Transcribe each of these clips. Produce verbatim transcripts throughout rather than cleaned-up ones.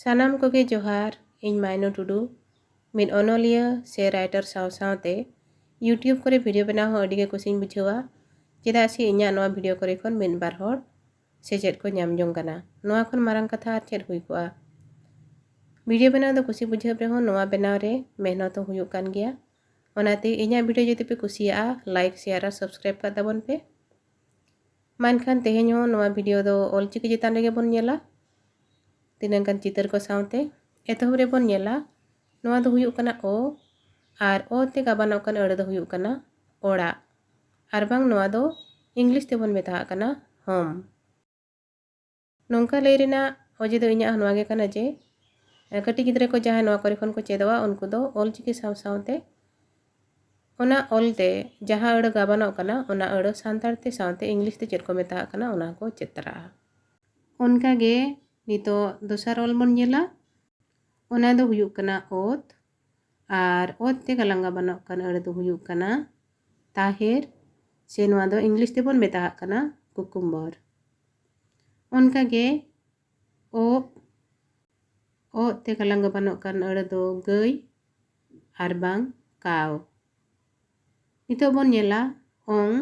ᱥᱟᱱᱟᱢ ᱠᱚᱜᱮ ᱡᱚᱦᱟᱨ᱾ ᱤᱧ ᱢᱟᱭᱱᱚ ᱴᱩᱰᱩ, ᱢᱤᱫ ᱚᱱᱚᱞᱤᱭᱟᱹ ᱥᱮ writer ᱥᱟᱶ ᱥᱟᱶᱛᱮ YouTube ᱠᱚᱨᱮ video ᱵᱮᱱᱟᱣ ᱦᱚᱸ ᱟᱹᱰᱤ ᱜᱮ ᱠᱩᱥᱤᱧ ᱵᱩᱡᱷᱟᱹᱣᱟ, ᱪᱮᱫᱟᱜ ᱥᱮ ᱤᱧᱟᱹᱜ ᱱᱚᱣᱟ video ᱠᱚᱨᱮ ᱠᱷᱚᱱ ᱢᱤᱫ ᱵᱟᱨ ᱦᱚᱲ ᱥᱮᱪᱮᱫ ᱠᱚ ᱧᱟᱢ ᱡᱚᱝ ᱠᱟᱱᱟ᱾ ᱱᱚᱣᱟ ᱠᱷᱚᱱ ᱢᱟᱨᱟᱝ ᱠᱟᱛᱷᱟ ᱟᱨ ᱪᱮᱫ ᱦᱩᱭ ᱠᱚᱜᱼᱟ? Video ᱵᱮᱱᱟᱣ ᱫᱚ ᱠᱩᱥᱤ ᱵᱩᱡᱷᱟᱹᱣ ᱨᱮᱦᱚᱸ ᱱᱚᱣᱟ ᱵᱮᱱᱟᱣ ᱨᱮ ᱢᱮᱦᱱᱚᱛ ᱦᱚᱸ ᱦᱩᱭᱩᱜ ᱠᱟᱱ ᱜᱮᱭᱟ᱾ ᱚᱱᱟᱛᱮ ᱤᱧᱟᱹᱜ video ᱡᱩᱫᱤ ᱯᱮ ᱠᱩᱥᱤᱭᱟᱜᱼᱟ, like, share ᱟᱨ subscribe ᱠᱟᱜ ᱛᱟᱵᱚᱱ ᱯᱮ᱾ ᱢᱟ ᱮᱱᱠᱷᱟᱱ ᱛᱮᱦᱮᱧ ᱦᱚᱸ ᱱᱚᱣᱟ video ᱫᱚ ᱚᱞᱪᱤᱠᱤ ᱪᱮᱛᱟᱱ ᱨᱮᱜᱮ ᱵᱚᱱ ᱧᱮᱞᱟ᱾ ᱛᱤᱱᱟᱹᱝ ᱜᱟᱱ ᱪᱤᱛᱟᱹᱨ ᱠᱚ ᱥᱟᱶᱛᱮ᱾ ᱮᱛᱚᱦᱚᱵ ᱨᱮᱵᱚᱱ ᱧᱮᱞᱟ, ᱱᱚᱣᱟ ᱫᱚ ᱦᱩᱭᱩᱜ ᱠᱟᱱᱟ ᱚ, ᱟᱨ ᱚ ᱛᱮ ᱜᱟᱵᱟᱱᱚᱜ ᱠᱟᱱ ᱟᱹᱲᱟᱹ ᱫᱚ ᱦᱩᱭᱩᱜ ᱠᱟᱱᱟ ᱚᱲᱟᱜ, ᱟᱨ ᱵᱟᱝ ᱱᱚᱣᱟ ᱫᱚ English ᱛᱮᱵᱚᱱ ᱢᱮᱛᱟᱜ ᱠᱟᱱᱟ home᱾ ᱱᱚᱝᱠᱟ ᱞᱟᱹᱭ ᱨᱮᱱᱟᱜ ᱚᱡᱮ ᱫᱚ ᱤᱧᱟᱹᱜ ᱱᱚᱣᱟ ᱜᱮ ᱠᱟᱱᱟ ᱡᱮ, ᱠᱟᱹᱴᱤᱡ ᱜᱤᱫᱽᱨᱟᱹ ᱠᱚ ᱡᱟᱦᱟᱸᱭ ᱱᱚᱣᱟ ᱠᱚᱨᱮ ᱠᱷᱚᱱ ᱠᱚ ᱪᱮᱫᱚᱜᱼᱟ, ᱩᱱᱠᱩ ᱫᱚ ᱚᱞᱪᱤᱠᱤ ᱥᱟᱶ ᱥᱟᱶᱛᱮ ᱚᱱᱟ ᱚᱞ ᱛᱮ ᱡᱟᱦᱟᱸ ᱟᱹᱲᱟᱹ ᱜᱟᱵᱟᱱᱚᱜ ᱠᱟᱱᱟ, ᱚᱱᱟ ᱟᱹᱲᱟᱹ ᱥᱟᱱᱛᱟᱲ ᱛᱮ ᱥᱟᱶᱛᱮ English ᱛᱮ ᱪᱮᱫ ᱠᱚ ᱢᱮᱛᱟᱜ ᱠᱟᱱᱟ, ᱚᱱᱟ ᱦᱚᱸᱠᱚ ᱪᱮᱫ ᱛᱟᱨᱟᱜᱼᱟ᱾ ᱚᱱᱠᱟ ᱜᱮ ᱱᱤᱛᱚᱜ ᱫᱚᱥᱟᱨ ᱚᱞ ᱵᱚᱱ ᱧᱮᱞᱟ᱾ ᱚᱱᱟ ᱫᱚ ᱦᱩᱭᱩᱜ ᱠᱟᱱᱟ ᱚᱛ, ᱟᱨ ᱚᱛ ᱛᱮ ᱜᱟᱞᱟᱝ ᱜᱟᱵᱟᱱᱚᱜ ᱠᱟᱱ ᱟᱹᱲᱟᱹ ᱫᱚ ᱦᱩᱭᱩᱜ ᱠᱟᱱᱟ ᱛᱟᱦᱮᱨ, ᱥᱮ ᱱᱚᱣᱟ ᱫᱚ English ᱛᱮᱵᱚᱱ ᱢᱮᱛᱟᱜ ᱠᱟᱱᱟ cucumber᱾ ᱚᱱᱠᱟ ᱜᱮ ᱚᱜ, ᱚᱜ ᱛᱮ ᱜᱟᱞᱟᱝ ᱜᱟᱵᱟᱱᱚᱜ ᱠᱟᱱ ᱟᱹᱲᱟᱹ ᱫᱚ ᱜᱟᱹᱭ ᱟᱨ ᱵᱟᱝ ᱠᱟᱣ᱾ ᱱᱤᱛᱚᱜ ᱵᱚᱱ ᱧᱮᱞᱟ ᱚᱝ᱾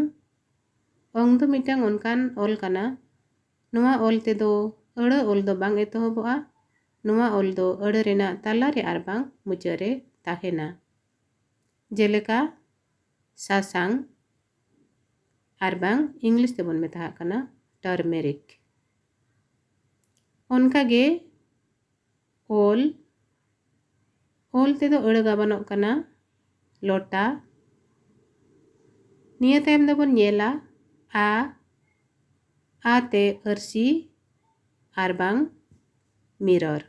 ᱚᱝ ᱫᱚ ᱢᱤᱫᱴᱟᱝ ᱚᱱᱠᱟᱱ ᱚᱞ ᱠᱟᱱᱟ, ᱱᱚᱣᱟ ᱚᱞ ᱛᱮᱫᱚ ᱟᱹᱲᱟᱹ ᱚᱞ ᱫᱚ ᱵᱟᱝ ᱮᱛᱚᱦᱚᱵᱚᱜᱼᱟ᱾ ᱱᱚᱣᱟ ᱚᱞ ᱫᱚ ᱟᱹᱲᱟᱹ ᱨᱮᱱᱟᱜ ᱛᱟᱞᱟ ᱨᱮ ᱟᱨ ᱵᱟᱝ ᱢᱩᱪᱟᱹᱫ ᱨᱮ ᱛᱟᱦᱮᱱᱟ᱾ ᱡᱮᱞᱮᱠᱟ ᱥᱟᱥᱟᱝ, ᱟᱨ ᱵᱟᱝ English ᱛᱮᱵᱚᱱ ᱢᱮᱛᱟᱜ ᱠᱟᱱᱟ turmeric᱾ ᱚᱱᱠᱟ ᱜᱮ ᱚᱞ, ᱚᱞ ᱛᱮᱫᱚ ᱟᱹᱲᱟᱹ ᱜᱟᱵᱟᱱᱚᱜ ᱠᱟᱱᱟ ᱞᱚᱴᱟ᱾ ᱱᱤᱭᱟᱹ ᱛᱟᱭᱚᱢ ᱫᱚᱵᱚᱱ ᱧᱮᱞᱟ ᱟ, ᱟ ᱛᱮ ᱟᱹᱨᱥᱤ ᱟᱨ ᱵᱟᱝ mirror᱾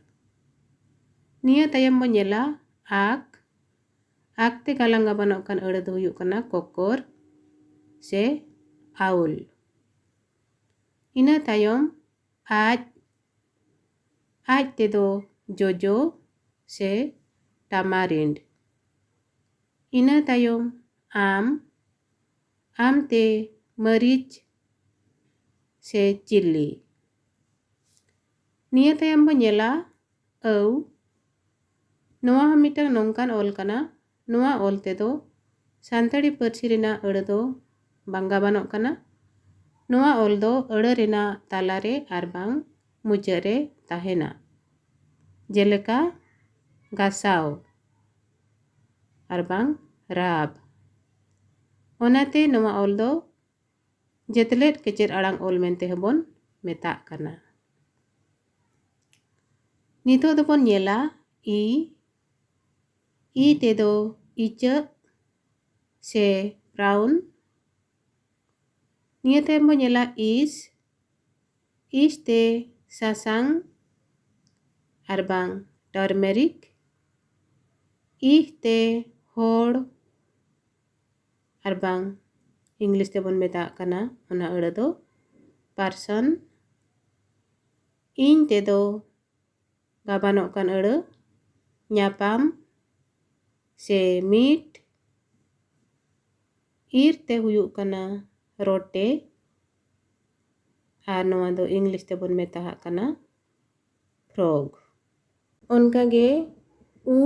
ᱱᱤᱭᱟᱹ ᱛᱟᱭᱚᱢ ᱵᱚᱱ ᱧᱮᱞᱟ ᱟᱠ, ᱟᱠ ᱛᱮ ᱜᱟᱞᱟᱝ ᱜᱟᱵᱟᱱᱚᱜ ᱠᱟᱱ ᱟᱹᱲᱟᱹ ᱫᱚ ᱦᱩᱭᱩᱜ ᱠᱟᱱᱟ ᱠᱚᱠᱚᱨ ᱥᱮ owl᱾ ᱤᱱᱟᱹ ᱛᱟᱭᱚᱢ ᱟᱡ, ᱟᱡ ᱛᱮᱫᱚ ᱡᱚᱡᱚ ᱥᱮ tamarind᱾ ᱤᱱᱟᱹ ᱛᱟᱭᱚᱢ ᱟᱢ, ᱟᱢ ᱛᱮ ᱢᱟᱹᱨᱤᱪ ᱥᱮ chilli᱾ ᱱᱤᱭᱟᱹ ᱛᱟᱭᱚᱢ ᱵᱚᱱ ᱧᱮᱞᱟ ᱟᱹᱣ᱾ ᱱᱚᱣᱟ ᱦᱚᱸ ᱢᱤᱫᱴᱟᱝ ᱱᱚᱝᱠᱟᱱ ᱚᱞ ᱠᱟᱱᱟ, ᱱᱚᱣᱟ ᱚᱞ ᱛᱮᱫᱚ ᱥᱟᱱᱛᱟᱲᱤ ᱯᱟᱹᱨᱥᱤ ᱨᱮᱱᱟᱜ ᱟᱹᱲᱟᱹ ᱫᱚ ᱵᱟᱝ ᱜᱟᱵᱟᱱᱚᱜ ᱠᱟᱱᱟ᱾ ᱱᱚᱣᱟ ᱚᱞ ᱫᱚ ᱟᱹᱲᱟᱹ ᱨᱮᱱᱟᱜ ᱛᱟᱞᱟᱨᱮ ᱟᱨ ᱵᱟᱝ ᱢᱩᱪᱟᱹᱫ ᱨᱮ ᱛᱟᱦᱮᱱᱟ, ᱡᱮᱞᱮᱠᱟ ᱜᱟᱥᱟᱣ ᱟᱨ ᱵᱟᱝ ᱨᱟᱵ᱾ ᱚᱱᱟᱛᱮ ᱱᱚᱣᱟ ᱚᱞ ᱫᱚ ᱡᱮᱛᱞᱮᱫ ᱠᱮᱪᱮᱫ ᱟᱲᱟᱝ ᱚᱞ ᱢᱮᱱᱛᱮ ᱦᱚᱸᱵᱚᱱ ᱢᱮᱛᱟᱜ ᱠᱟᱱᱟ᱾ ᱱᱤᱛᱚᱜ ᱫᱚᱵᱚᱱ ᱧᱮᱞᱟ ᱤ᱾ ᱤ ᱛᱮᱫᱚ ᱤᱪᱟᱹᱜ ᱥᱮ ᱵᱨᱟᱣᱩᱱ᱾ ᱱᱤᱭᱟᱹ ᱛᱟᱭᱚᱢ ᱵᱚᱱ ᱧᱮᱞᱟ ᱤᱥ᱾ ᱤᱥ ᱛᱮ ᱥᱟᱥᱟᱝ ᱟᱨ ᱵᱟᱝ ᱴᱟᱨᱢᱮᱨᱤᱠ᱾ ᱤᱦ ᱛᱮ ᱦᱚᱲ ᱟᱨ ᱵᱟᱝ ᱤᱝᱞᱤᱥ ᱛᱮᱵᱚᱱ ᱢᱮᱛᱟᱜ ᱠᱟᱱᱟ ᱚᱱᱟ ᱟᱹᱲᱟᱹ ᱫᱚ ᱯᱟᱨᱥᱚᱱ᱾ ᱤᱧ ᱛᱮᱫᱚ ᱜᱟᱵᱟᱱᱚᱜ ᱠᱟᱱ ᱟᱹᱲᱟᱹ ᱧᱟᱯᱟᱢ ᱥᱮ ᱢᱤᱴ᱾ ᱤᱨ ᱛᱮ ᱦᱩᱭᱩᱜ ᱠᱟᱱᱟ ᱨᱚᱴᱮ ᱟᱨ ᱱᱚᱣᱟ ᱫᱚ ᱤᱝᱞᱤᱥ ᱛᱮᱵᱚᱱ ᱢᱮᱛᱟᱜ ᱠᱟᱱᱟ ᱯᱷᱨᱚᱜᱽ᱾ ᱚᱱᱠᱟᱜᱮ ᱩ,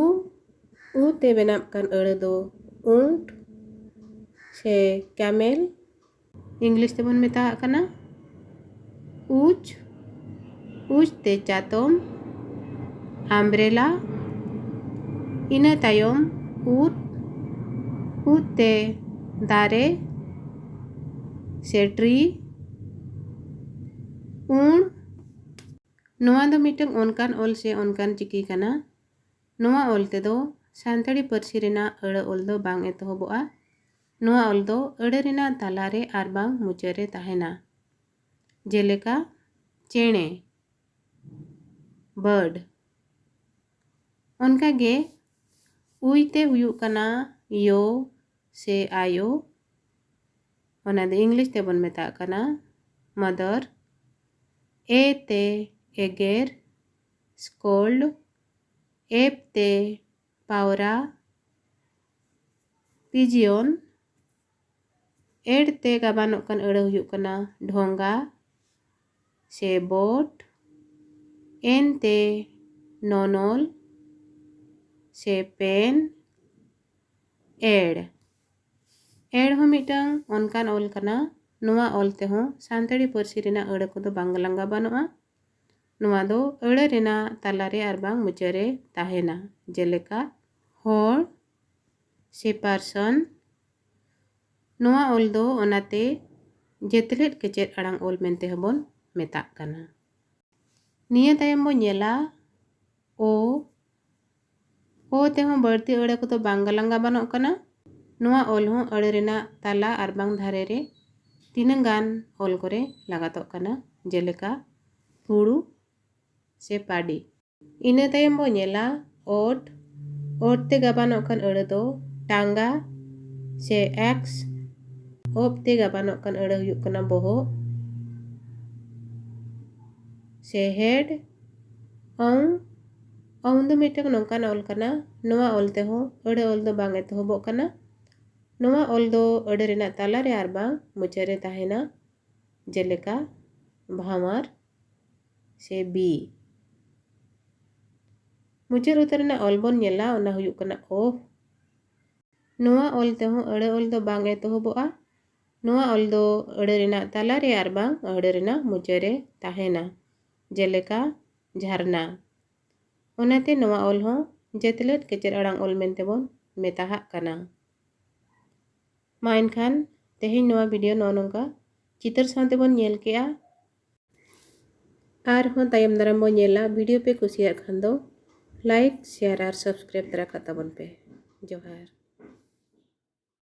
ᱩ ᱛᱮ ᱵᱮᱱᱟᱜ ᱠᱟᱱ ᱟᱹᱲᱟᱹ ᱫᱚ ᱩᱸᱴ ᱥᱮ ᱠᱮᱢᱮᱞ, ᱤᱝᱞᱤᱥ ᱛᱮᱵᱚᱱ ᱢᱮᱛᱟᱜ ᱠᱟᱱᱟ ᱩᱪ, ᱩᱪ ᱛᱮ ᱪᱟᱛᱚᱢ, ᱟᱢᱵᱨᱮᱞᱟ, ᱤᱱᱟᱹ ᱛᱟᱭᱚᱢ ᱩᱫ, ᱩᱫ ᱛᱮ ᱫᱟᱨᱮ ᱥᱮ ᱴᱨᱤ, ᱩᱬ᱾ ᱱᱚᱣᱟ ᱫᱚ ᱢᱤᱫᱴᱟᱝ ᱚᱱᱠᱟᱱ ᱚᱞ ᱥᱮ ᱚᱱᱠᱟᱱ ᱪᱤᱠᱤ ᱠᱟᱱᱟ᱾ ᱱᱚᱣᱟ ᱚᱞ ᱛᱮᱫᱚ ᱥᱟᱱᱛᱟᱲᱤ ᱯᱟᱹᱨᱥᱤ ᱨᱮᱱᱟᱜ ᱟᱹᱲᱟᱹ ᱚᱞ ᱫᱚ ᱵᱟᱝ ᱮᱛᱚᱦᱚᱵᱚᱜᱼᱟ᱾ ᱱᱚᱣᱟ ᱚᱞ ᱫᱚ ᱟᱹᱲᱟᱹ ᱨᱮᱱᱟᱜ ᱛᱟᱞᱟᱨᱮ ᱟᱨ ᱵᱟᱝ ᱢᱩᱪᱟᱹᱫ ᱨᱮ ᱛᱟᱦᱮᱱᱟ᱾ ᱡᱮᱞᱮᱠᱟ ᱪᱮᱬᱮ, ᱵᱟᱨᱰ᱾ ᱚᱱᱠᱟᱜᱮ ᱩᱭ ᱛᱮ ᱦᱩᱭᱩᱜ ᱠᱟᱱᱟ ᱭᱳ ᱥᱮ ᱟᱭᱳ, ᱚᱱᱟ ᱫᱚ ᱤᱝᱞᱤᱥ ᱛᱮᱵᱚᱱ ᱢᱮᱛᱟᱜ ᱠᱟᱱᱟ ᱢᱟᱫᱟᱨ᱾ ᱮ ᱛᱮ ᱮᱜᱮᱨ, ᱥᱠᱳᱞᱰ᱾ ᱮᱯ ᱛᱮ ᱯᱟᱣᱨᱟ, ᱯᱤᱡᱤᱭᱚᱱ᱾ ᱮᱰ ᱛᱮ ᱜᱟᱵᱟᱱᱚᱜ ᱠᱟᱱ ᱟᱹᱲᱟᱹ ᱦᱩᱭᱩᱜ ᱠᱟᱱᱟ ᱰᱷᱚᱸᱜᱟ ᱥᱮ ᱵᱳᱴ᱾ ᱮᱱ ᱛᱮ ᱱᱚᱱᱚᱞ ᱥᱮ ᱯᱮᱱ, ᱮᱲ᱾ ᱮᱲ ᱦᱚᱸ ᱢᱤᱫᱴᱟᱝ ᱚᱱᱠᱟᱱ ᱚᱞ ᱠᱟᱱᱟ, ᱱᱚᱣᱟ ᱚᱞ ᱛᱮᱦᱚᱸ ᱥᱟᱱᱛᱟᱲᱤ ᱯᱟᱹᱨᱥᱤ ᱨᱮᱱᱟᱜ ᱟᱹᱲᱟᱹ ᱠᱚᱫᱚ ᱵᱟᱝ ᱞᱟᱸᱜᱟ ᱵᱟᱱᱚᱜᱼᱟ᱾ ᱱᱚᱣᱟ ᱫᱚ ᱟᱹᱲᱟᱹ ᱨᱮᱱᱟᱜ ᱛᱟᱞᱟᱨᱮ ᱟᱨ ᱵᱟᱝ ᱢᱩᱪᱟᱹᱫ ᱨᱮ ᱛᱟᱦᱮᱱᱟ, ᱡᱮᱞᱮᱠᱟ ᱦᱚᱲ ᱥᱮ ᱯᱟᱨᱥᱚᱱ᱾ ᱱᱚᱣᱟ ᱚᱞ ᱫᱚ ᱚᱱᱟᱛᱮ ᱡᱮᱛᱞᱮᱫ ᱠᱮᱪᱮᱫ ᱟᱲᱟᱝ ᱚᱞ ᱢᱮᱱᱛᱮ ᱦᱚᱸᱵᱚᱱ ᱢᱮᱛᱟᱜ ᱠᱟᱱᱟ᱾ ᱱᱤᱭᱟᱹ ᱛᱟᱭᱚᱢ ᱵᱚᱱ ᱧᱮᱞᱟ ᱳ᱾ ᱳ ᱛᱮᱦᱚᱸ ᱵᱟᱹᱲᱛᱤ ᱟᱹᱲᱟᱹ ᱠᱚᱫᱚ ᱵᱟᱝ ᱞᱟᱸᱜᱟ ᱵᱟᱱᱚᱜ ᱠᱟᱱᱟ᱾ ᱱᱚᱣᱟ ᱚᱞ ᱦᱚᱸ ᱟᱹᱲᱟᱹ ᱨᱮᱱᱟᱜ ᱛᱟᱞᱟ ᱟᱨ ᱵᱟᱝ ᱫᱷᱟᱨᱮ ᱨᱮ ᱛᱤᱱᱟᱹᱝ ᱜᱟᱱ ᱚᱞ ᱠᱚᱨᱮ ᱞᱟᱜᱟᱛᱚᱜ ᱠᱟᱱᱟ, ᱡᱮᱞᱮᱠᱟ ᱦᱩᱲᱩ ᱥᱮ ᱯᱟᱰᱤ᱾ ᱤᱱᱟᱹ ᱛᱟᱭᱚᱢ ᱵᱚᱱ ᱧᱮᱞᱟ ᱳᱴ᱾ ᱳᱴ ᱛᱮ ᱜᱟᱵᱟᱱᱚᱜ ᱠᱟᱱ ᱟᱹᱲᱟᱹ ᱫᱚ ᱴᱟᱸᱜᱟ ᱥᱮ ᱮᱠᱥ᱾ ᱳᱯ ᱛᱮ ᱜᱟᱵᱟᱱᱚᱜ ᱠᱟᱱ ᱟᱹᱲᱟᱹ ᱦᱩᱭᱩᱜ ᱠᱟᱱᱟ ᱵᱚᱦᱚᱜ ᱥᱮ ᱦᱮᱰ᱾ ᱚᱝ, ᱚᱝ ᱫᱚ ᱢᱤᱫᱴᱟᱝ ᱱᱚᱝᱠᱟᱱ ᱚᱞ ᱠᱟᱱᱟ, ᱱᱚᱣᱟ ᱚᱞ ᱛᱮᱦᱚᱸ ᱟᱹᱲᱟᱹ ᱚᱞ ᱫᱚ ᱵᱟᱝ ᱮᱛᱚᱦᱚᱵᱚᱜ ᱠᱟᱱᱟ᱾ ᱱᱚᱣᱟ ᱚᱞ ᱫᱚ ᱟᱹᱲᱟᱹ ᱨᱮᱱᱟᱜ ᱛᱟᱞᱟ ᱨᱮ ᱟᱨ ᱵᱟᱝ ᱢᱩᱪᱟᱹᱫ ᱨᱮ ᱛᱟᱦᱮᱱᱟ, ᱡᱮᱞᱮᱠᱟ ᱵᱷᱟᱶᱟᱨ ᱥᱮ ᱵᱤ᱾ ᱢᱩᱪᱟᱹᱫ ᱩᱛᱟᱹᱨ ᱨᱮᱱᱟᱜ ᱚᱞ ᱵᱚᱱ ᱧᱮᱞᱟ, ᱚᱱᱟ ᱦᱩᱭᱩᱜ ᱠᱟᱱᱟ ᱳᱦ᱾ ᱱᱚᱣᱟ ᱚᱞ ᱛᱮᱦᱚᱸ ᱟᱹᱲᱟᱹ ᱚᱞ ᱫᱚ ᱵᱟᱝ ᱮᱛᱚᱦᱚᱵᱚᱜᱼᱟ᱾ ᱱᱚᱣᱟ ᱚᱞ ᱫᱚ ᱟᱹᱲᱟᱹ ᱨᱮᱱᱟᱜ ᱛᱟᱞᱟ ᱨᱮ ᱟᱨ ᱵᱟᱝ ᱟᱹᱲᱟᱹ ᱨᱮᱱᱟᱜ ᱢᱩᱪᱟᱹᱫ ᱨᱮ ᱛᱟᱦᱮᱱᱟ, ᱡᱮᱞᱮᱠᱟ ᱡᱷᱟᱨᱱᱟ᱾ ᱚᱱᱟᱛᱮ ᱱᱚᱣᱟ ᱚᱞ ᱦᱚᱸ ᱡᱮᱛᱞᱮᱫ ᱠᱮᱪᱮᱫ ᱟᱲᱟᱝ ᱚᱞ ᱢᱮᱱᱛᱮ ᱵᱚᱱ ᱢᱮᱛᱟᱦᱟᱜ ᱠᱟᱱᱟ᱾ ᱢᱟ ᱮᱱᱠᱷᱟᱱ ᱛᱮᱦᱮᱧ ᱱᱚᱣᱟ ᱵᱷᱤᱰᱤᱭᱳ ᱱᱚᱜᱼᱚ ᱱᱚᱝᱠᱟ ᱪᱤᱛᱟᱹᱨ ᱥᱟᱶᱛᱮ ᱵᱚᱱ ᱧᱮᱞ ᱠᱮᱜᱼᱟ᱾ ᱟᱨᱦᱚᱸ ᱛᱟᱭᱚᱢ ᱫᱟᱨᱟᱢ ᱵᱚᱱ ᱧᱮᱞᱟ᱾ ᱵᱷᱤᱰᱤᱭᱳ ᱯᱮ ᱠᱩᱥᱤᱭᱟᱜ ᱠᱷᱟᱱ ᱫᱚ ᱞᱟᱭᱤᱠ, ᱥᱮᱭᱟᱨ ᱟᱨ ᱥᱟᱵᱥᱠᱨᱟᱭᱤᱵ ᱛᱚᱨᱟ ᱠᱟᱜ ᱛᱟᱵᱚᱱ ᱯᱮ᱾ ᱡᱚᱦᱟᱨ᱾